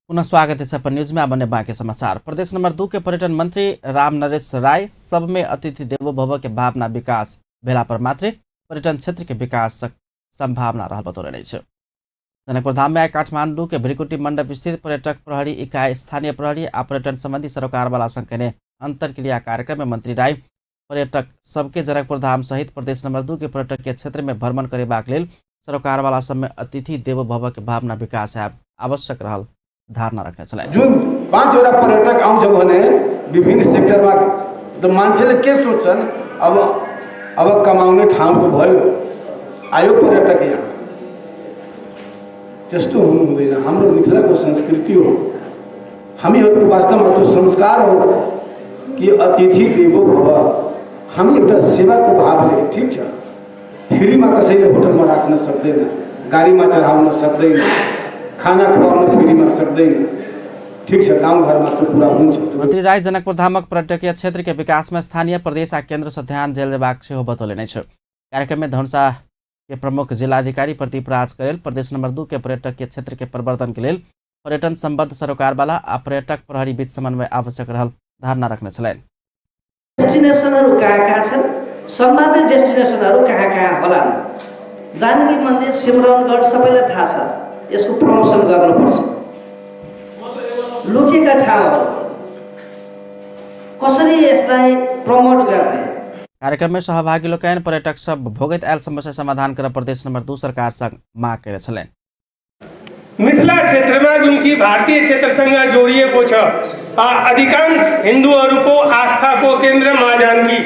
Speaker 1: पुनः स्वागत है अपन न्यूज में। अब बने बाकी समाचार। प्रदेश नंबर 2 के पर्यटन मंत्री राम नरेश राय सब में अतिथि देवो भव के भावना विकास भेला पर मात्रे पर्यटन क्षेत्र के विकास संभावना रहल बतौने अछि। जनकपुर धाम में काठमांडू के भ्रिकुटी मंडप स्थित पर्यटक प्रहरी इकाई स्थानीय प्रहरी आ पर्यटन संबंधी सरोकारवाला संग केने अंतरक्रिया कार्यक्रम में मंत्री राय पर्यटक सबके जनकपुर धाम सहित प्रदेश नंबर 2 के पर्यटकीय क्षेत्र में भ्रमण करेबाक लेल सरोकारवाला सब में अतिथि देवो भव के भावना विकास है आवश्यक रहल धारणा रखने छलनि।
Speaker 11: जुन 5वटा पर्यटक आउँछ भने विभिन्न सेक्टरमा त मान्छेले के सोच्छन्, अब अब कमाउने ठाउँ त भयो, आयो पर्यटक यहाँ। त्यस्तो हुनु हुँदैन। हाम्रो मिथिलाको संस्कृति हो, हामीहरूको वास्तवमा त्यो संस्कार हो कि अतिथि देवो भव। हामी एउटा सेवाको भावले, ठिक छ, फ्रीमा कसैले होटलमा राख्न सक्दैन, गाडीमा चढाउन सक्दैन, खाना खुवाउन फ्रीमा सक्दैन, ठिक छ, गाउँघरमा त्यो कुरा हुन्छ।
Speaker 1: मंत्री राय जनकपुर धामक पर्यटकीय क्षेत्र के विकास में स्थानीय प्रदेश आ केंद्र से ध्यान देल जेबाक सेहो बतौलनि अछि। कार्यक्रम में धनुषा के प्रमुख जिलाधिकारी प्रदीप राज करेल प्रदेश नंबर 2 के पर्यटकीय क्षेत्र के प्रवर्धन के लेल पर्यटन संबद्ध सरोकारवाला आ पर्यटक प्रहरी बीच समन्वय आवश्यक रहल धारणा रखने छलनि।
Speaker 12: डेस्टिनेसनहरू कहाँ कहाँ छन्, सम्भाव्य डेस्टिनेसनहरू कहाँ कहाँ होलान्? जानकी मन्दिर, सिमरौनगढ सबैलाई थाहा छ, यसको प्रमोसन गर्नुपर्छ। लुकेका ठाउँहरू कसरी यसलाई प्रमोट गर्ने?
Speaker 1: कार्यक्रम में सहभागी लोकनि पर्यटक सब भोगैत आयल समस्या समाधान कर प्रदेश नंबर 2 सरकार संग माग केने छलनि।
Speaker 13: मिथिला क्षेत्रमा जुन कि भारतीय क्षेत्रसँग जोडिएको छ, अधिकांश हिन्दूहरूको आस्थाको केन्द्र माँ जानकी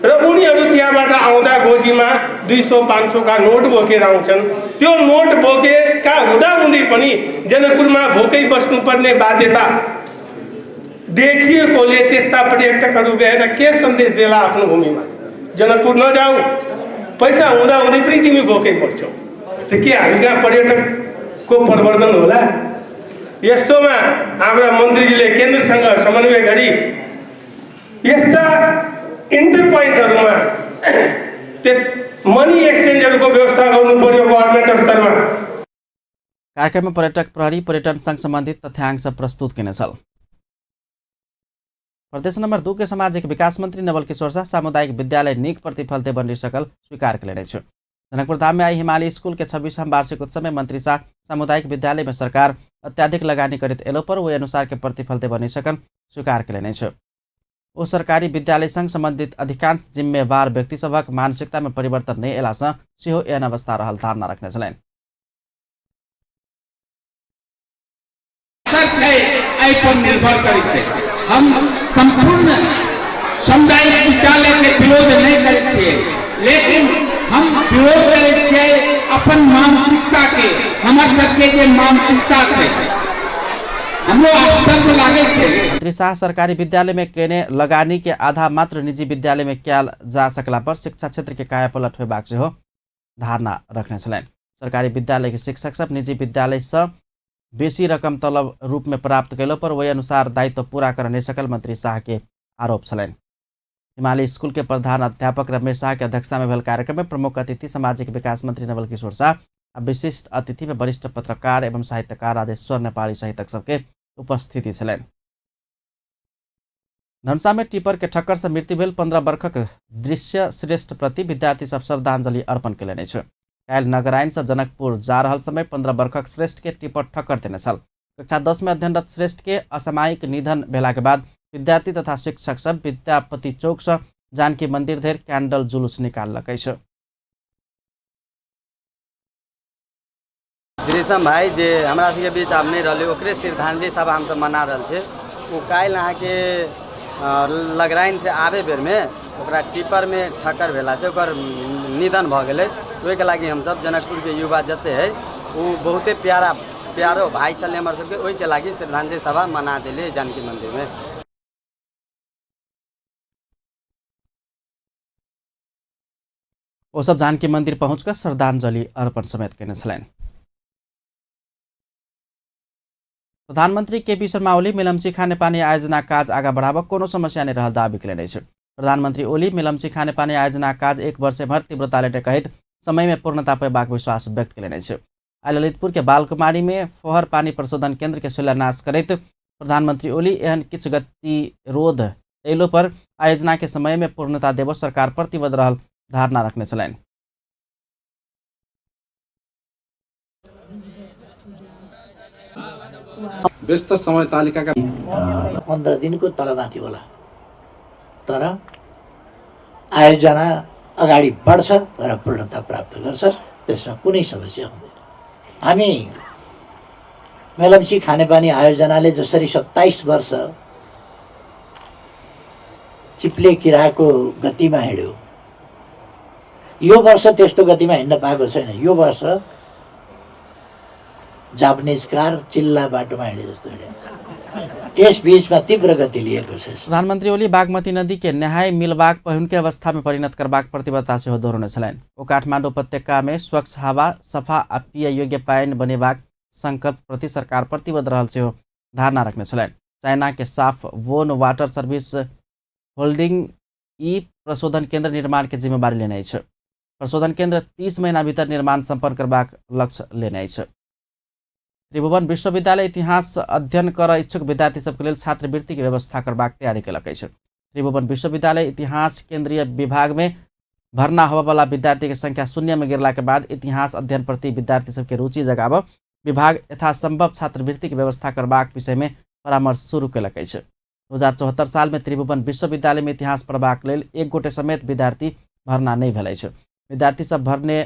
Speaker 13: र उनीहरू त्यहाँबाट आउँदा गोजीमा 200-500 का नोट बोकेर आउँछन्। त्यो नोट बोकेका हुँदाहुँदै पनि जनकपुरमा भोकै बस्नुपर्ने बाध्यता देखिएकोले त्यस्ता पर्यटकहरू गएर के सन्देश देला आफ्नो भूमिमा? जनकपुर नजाऊ, पैसा हुँदाहुँदै पनि तिमी भोकै मर्छौ। त के हामी कहाँ पर्यटकको प्रवर्धन होला? यस्तोमा हाम्रा मन्त्रीजीले केन्द्रसँग समन्वय गरी यस्ता इन्टर पोइन्टहरूमा मनी एक्सचेन्जहरूको व्यवस्था गर्नु पर्यो गभर्मेन्ट स्तरमा।
Speaker 1: कार्यक्रममा पर्यटक प्रहरी पर्यटन संघ सम्बन्धित तथ्याङ्क प्रस्तुत केने छल। प्रदेश नंबर 2 के सामाजिक विकास मंत्री नवल किशोर शाह सामुदायिक विद्यालय निक प्रतिफल दे बनि सकल स्वीकार कयने अछि। जनकपुर धाम में आई हिमालय स्कूल के 26वां वार्षिक उत्सव में मंत्री शाह सामुदायिक विद्यालय में सरकार अत्याधिक लगानी करैत एलो पर ओहि अनुसार के प्रतिफल दे बनि सकल स्वीकार कयने अछि। ओ सरकारी विद्यालय संग संबंधित अधिकांश जिम्मेवार व्यक्ति सभक मानसिकता में परिवर्तन नहि अयला सँ सेहो एहन अवस्था रहल धारणा रखने छलनि।
Speaker 14: पर निर्भर करै छै। हम संपूर्ण सामुदायिक विद्यालय के विरोध नहीं करै छियै, लेकिन हम विरोध करै छियै अपन मानसिकता के। हमर सबके जे मानसिकता छै, हमरो आश्चर्य लागै छै।
Speaker 1: मंत्री शाह सरकारी विद्यालय में केने लगानी के आधा मात्र निजी विद्यालय में कयल जा सकला पर शिक्षा क्षेत्र के कायापलट होयबाक सेहो धारणा रखने छलनि। सरकारी विद्यालय के शिक्षक सब निजी विद्यालय से बेसी रकम तलब रूप में प्राप्त कयलो पर ओहि अनुसार दायित्व पूरा कर नहि सकल मंत्री शाह के आरोप छलनि। हिमालय स्कूल के प्रधान अध्यापक रमेश शाह के अध्यक्षता में भेल कार्यक्रम में प्रमुख अतिथि सामाजिक विकास मंत्री नवल किशोर शाह आ विशिष्ट अतिथि में वरिष्ठ पत्रकार एवं साहित्यकार राजेश्वर नेपाली सहितक सबके उपस्थिति छलनि। धनुषा में टिपर के ठक्कर से मृत्यु भेल 15 वर्षक दृश्य श्रेष्ठ प्रति विद्यार्थी सब श्रद्धांजलि अर्पण केलनि अछि। काल्हि नगराइन से जनकपुर जा रहल समय 15 वर्षक श्रेष्ठ के टिपर ठक्कर देने छल। कक्षा 10 में अध्ययनरत श्रेष्ठ के असामयिक निधन भेला के बाद विद्यार्थी तथा शिक्षक सब विद्यापति चौक से जानकी मंदिर धरि कैंडल जुलूस निकाललक अछि।
Speaker 15: रेशम भाई जे हमरा सबके बीच आब नहि रहलै, ओकरे श्रद्धांजलि सभा हमसब मना रहल छै। ओ काल्हि अहाँके लगराइन से आबे बेरमे ओकरा टिपरमे ठक्कर भेला से ओकर निधन भऽ गेलै। ओहिके लागि हमसब जनकपुरके युवा जते है ओ बहुते प्यारा प्यारो भाई छलै हमर सबके, ओहिके लागि श्रद्धांजलि सभा मना देलियै जानकी मन्दिरमे।
Speaker 1: ओ सब जानकी मंदिर पहुँच कऽ श्रद्धांजलि अर्पण समेत केने छलनि। प्रधानमंत्री केपी शर्मा ओली मेलम्ची खानेपानी आयोजना काज आगा बढ़ाबऽ कोनो समस्या नहि रहल दावी केलनि अछि। प्रधानमंत्री ओली मेलम्ची खानेपानी आयोजना काज एक वर्ष भर तीव्रता लेने कहैत समय में पूर्णता पेबाक विश्वास व्यक्त केलनि अछि। आइ ललितपुर के बालकुमारी में फोहर पानी प्रशोधन केंद्र के शिलान्यास करैत प्रधानमंत्री ओली एहन किछु गतिरोध अयलो पर आयोजना के समय में पूर्णता देबऽ सरकार प्रतिबद्ध रहल धारणा रखने छलनि।
Speaker 16: व्यस्त समय तालिकाका
Speaker 17: 15 दिनको तलमाथि होला, तर आयोजना अगाडि बढ्छ र पूर्णता प्राप्त गर्छ, त्यसमा कुनै समस्या हुँदैन। हामी मेलम्ची खानेपानी आयोजनाले जसरी 27 वर्ष चिप्ले किराको गतिमा हिँड्यो, यो वर्ष त्यस्तो गतिमा हिँड्न पाएको छैन। यो वर्ष जापानिज कार चिल्ला बाटोमा हिँडे जस्तो हिँडेको छ। यस बीचमा तीव्र गति लिएको छ।
Speaker 1: प्रधानमंत्री ओली बागमती नदी के नहाय मिलबाक पहिुनके अवस्था में परिणत करबाक प्रतिबद्धता सेहो दोहरौने छलनि। ओ काठमाडौँ उपत्यका में स्वच्छ हवा, सफा आ पिय योग्य पानि बनेबाक संकल्प प्रति सरकार प्रतिबद्ध रहल सेहो धारणा रखने छलनि। चाइना के साफ वोन वाटर सर्विस होल्डिंग ई प्रशोधन केंद्र निर्माण के जिम्मेवारी लेने अछि। प्रशोधन केंद्र 30 महीना भीतर निर्माण सम्पन्न करबाक लक्ष्य लेने अछि। त्रिभुवन विश्वविद्यालय इतिहास अध्ययन कर इच्छुक विद्यार्थी सबके लेल छात्रवृत्ति के व्यवस्था करबाक तैयारी केलक अछि। त्रिभुवन विश्वविद्यालय इतिहास केंद्रीय विभाग में भर्ना होबयवला विद्यार्थी के संख्या शून्य में गिरला के बाद इतिहास अध्ययन प्रति विद्यार्थी सबके रुचि जगाबऽ विभाग यथासंभव छात्रवृत्ति के व्यवस्था करबाक विषय में परामर्श शुरू केलक अछि। 2074 साल में त्रिभुवन विश्वविद्यालय में इतिहास पढ़बाक लेल एक गोटे समेत विद्यार्थी भर्ना नहि भेल अछि। विद्यार्थी सब भर्ने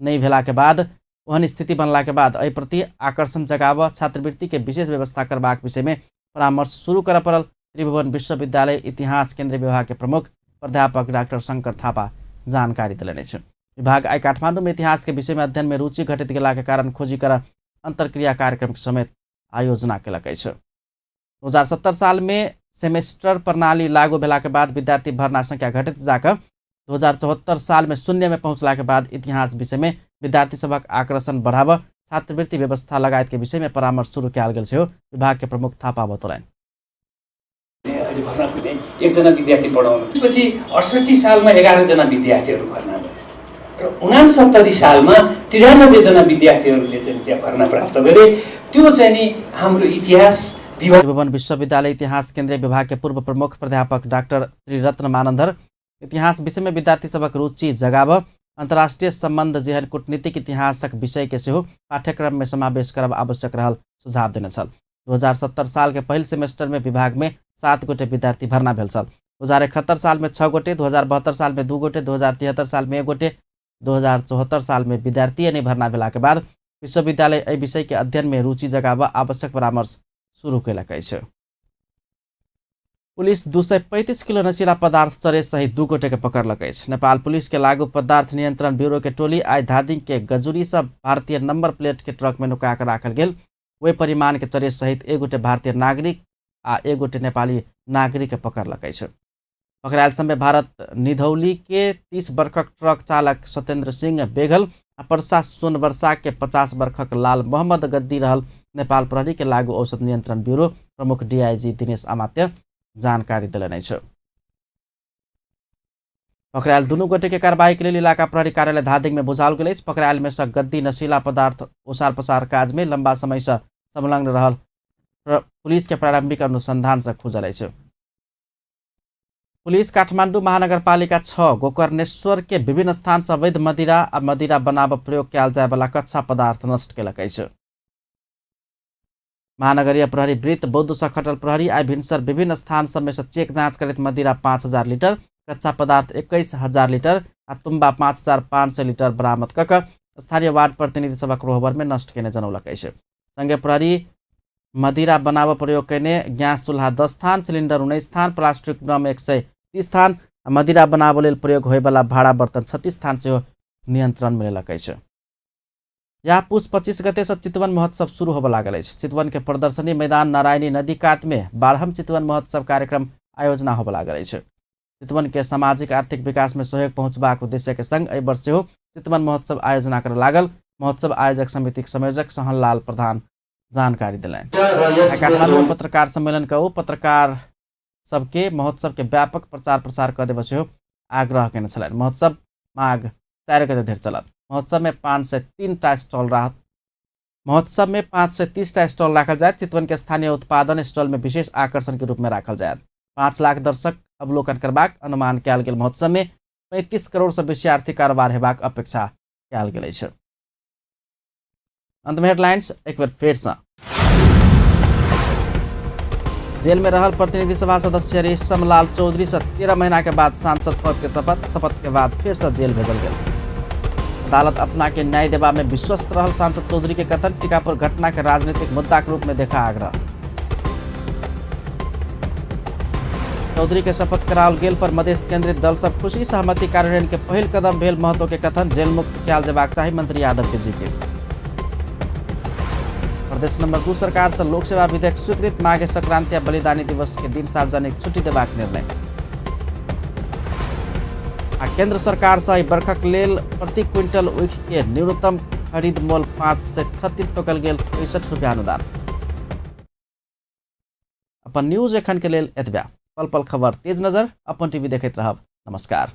Speaker 1: नहि भेला के बाद ओहन स्थिति बनला के बाद एहि प्रति आकर्षण जगाबऽ छात्रवृत्ति के विशेष व्यवस्था करबाक विषय में परामर्श शुरू करऽ पड़ल त्रिभुवन विश्वविद्यालय इतिहास केंद्रीय विभाग के प्रमुख प्राध्यापक डॉक्टर शंकर थापा जानकारी देलनि अछि। विभाग आइ काठमांडू में इतिहास के विषय में अध्ययन में रुचि घटैत गेला के कारण खोजी कर अंतरक्रिया कार्यक्रम के समेत आयोजना केलक अछि। 2070 साल में सेमेस्टर प्रणाली लागू भेला के बाद विद्यार्थी भर्ना संख्या घटैत जाकर 2074 साल में शून्य में पहुंचला के बाद इतिहास विषय में विद्यार्थी सभक आकर्षण बढ़ाबऽ छात्रवृत्ति व्यवस्था लगायत के विषय में परामर्श शुरू कयल गेल सेहो विभाग के प्रमुख थापा बतौलनि।
Speaker 18: भर्ना पुगे एकजना विद्यार्थी पढाउनु, त्यसपछि 68 सालमा 11 जना विद्यार्थीहरू भर्ना भए र 69 सालमा 93 जना विद्यार्थीहरूले चाहिँ त्यहाँ भर्ना प्राप्त गरे। त्यो चाहिँ नि हाम्रो इतिहास विभाग।
Speaker 1: त्रिभुवन विश्वविद्यालय इतिहास केंद्रीय विभाग के पूर्व प्रमुख प्राध्यापक डाक्टर त्रिरत्न मानन्धर इतिहास विषय में विद्यार्थी सभक रुचि जगाबऽ अंतर्राष्ट्रीय संबंध जेहन कूटनीतिक इतिहासक विषय के सेहो पाठ्यक्रम में समावेश करब आवश्यक रहल सुझाव देने छल। 2070 साल के पहिल सेमेस्टर में विभाग में 7 गोटे विद्यार्थी भर्ना भेल छल। 2071 साल में 6 गोटे, 2072 साल में 2 गोटे, 2073 साल में 1 गोटे, 2074 साल में विद्यार्थी नहीं भर्ना भेला के बाद विश्वविद्यालय एहि विषय के अध्ययन में रुचि जगाबऽ आवश्यक परामर्श शुरू केलक अछि। पुलिस 235 किलो नशीला पदार्थ चरेस सहित 2 गोटे के पकड़लक अछि। नेपाल पुलिस के लागू पदार्थ नियंत्रण ब्यूरो के टोली आइ धादिङ के गजुरी से भारतीय नंबर प्लेट के ट्रक में नुका कर राखल गेल ओहि परिमाण के चरेस सहित 1 गोटे भारतीय नागरिक आ 1 गोटे नेपाली नागरिक के पकड़लक अछि। पकड़ायल समय भारत निधौली के 30 वर्षक ट्रक चालक सत्येंद्र सिंह बेघल आ परसा सोनवर्षा के 50 वर्षक लाल मोहम्मद गद्दी रहल नेपाल प्रहरी के लागू औषध नियंत्रण ब्यूरो प्रमुख डीआईजी दिनेश अमात्य जानकारी देलनि अछि। पकड़ायल दुनू गोटे के कार्रवाई के लेल इलाका प्रहरी कार्यालय धादिङ में बुझाओल गेल अछि। पकड़ायल में सँ गद्दी नशीला पदार्थ ओसार पसार काज में लंबा समय से संलग्न रहल पुलिस के प्रारंभिक अनुसंधान से खुजल अछि। पुलिस काठमाडौँ महानगरपालिका 6 गोकर्णेश्वर के विभिन्न स्थान से अवैध मदिरा आ मदिरा बनाब प्रयोग कयल जाय वाला कच्चा पदार्थ नष्ट केलक अछि। महानगरीय प्रहरी वृत्त बौद्ध सँ खटल प्रहरी आइ भिनसर विभिन्न स्थान सबमे सँ चेक जाँच करैत मदिरा 5000 लीटर, कच्चा पदार्थ 21000 लीटर आ तुम्बा 5500 लीटर बरामद कऽ कऽ स्थानीय वार्ड प्रतिनिधि सभक रोहबर में नष्ट केने जनौलक अछि। संगे प्रहरी मदिरा बनाब प्रयोग केने गैस चूल्हा 10 स्थान, सिलिंडर 19 स्थान, प्लास्टिक ड्रम 130 स्थान आ मदिरा बनाबऽ लेल प्रयोग होयवला भाड़ा बर्तन 36 स्थान सेहो नियंत्रण में लेलक अछि। यह पुस 25 गते से चितवन महोत्सव शुरू होबऽ लागल अछि। चितवन के प्रदर्शनी मैदान नारायणी नदी कात में 12म चितवन महोत्सव कार्यक्रम आयोजना होबऽ लागल अछि। चितवन के सामाजिक आर्थिक विकास में सहयोग पहुँचबाक उद्देश्य के संग एहि वर्ष सेहो चितवन महोत्सव आयोजना करऽ लागल। महोत्सव आयोजक समितिक संयोजक सोहनलाल प्रधान जानकारी देलनि। काठमाडौँ में पत्रकार सम्मेलन के ओ पत्रकार सबके महोत्सव के व्यापक प्रचार प्रसार कऽ देबऽ सेहो आग्रह केने छलनि। महोत्सव माघ 4 गते धरि चलत। महोत्सव में 503 टा स्टॉल रहत। महोत्सव में 530 टा स्टॉल राखल जायत। चितवन के स्थानीय उत्पादन स्टॉल में विशेष आकर्षण के रूप में राखल जायत। 5 लाख दर्शक अवलोकन करबाक अनुमान कयल गेल महोत्सव में 35 करोड़ से बेसी आर्थिक कारोबार हेबाक अपेक्षा कयल गेल अछि। अंत में हेडलाइंस एक बेर फेर से। जेल में रहल प्रतिनिधि सभा सदस्य रेशमलाल चौधरी से 13 महीना के बाद सांसद पद के शपथ, शपथ के बाद फिर से जेल भेजल गेल। अदालत अपना के न्याय देबा में विश्वस्त रहल सांसद चौधरी के कथन, टीकापुर घटना के राजनीतिक मुद्दा के रूप में देखा आग्रह। चौधरी के शपथ कराओल गेल पर मधेश केंद्रित दल सब खुशी, सहमति कार्यान्वयन के पहिल कदम भेल महतो के कथन, जेल मुक्त कयल जेबाक चाही मंत्री यादव के जिक्र। प्रदेश नंबर 2 सरकार से लोक सेवा विधेयक स्वीकृत, माघे संक्रांति आ बलिदानी दिवस के दिन सार्वजनिक छुट्टी देबाक निर्णय। आ केंद्र सरकार से एहि बरखक लेल प्रति क्विंटल ऊख के न्यूनतम खरीद मोल 536 तोकल गेल 65 रुपया अनुदान। अपन न्यूज एखन के लेल एतबे। पल पल खबर तेज नजर अपन टीवी देखैत रहब। नमस्कार।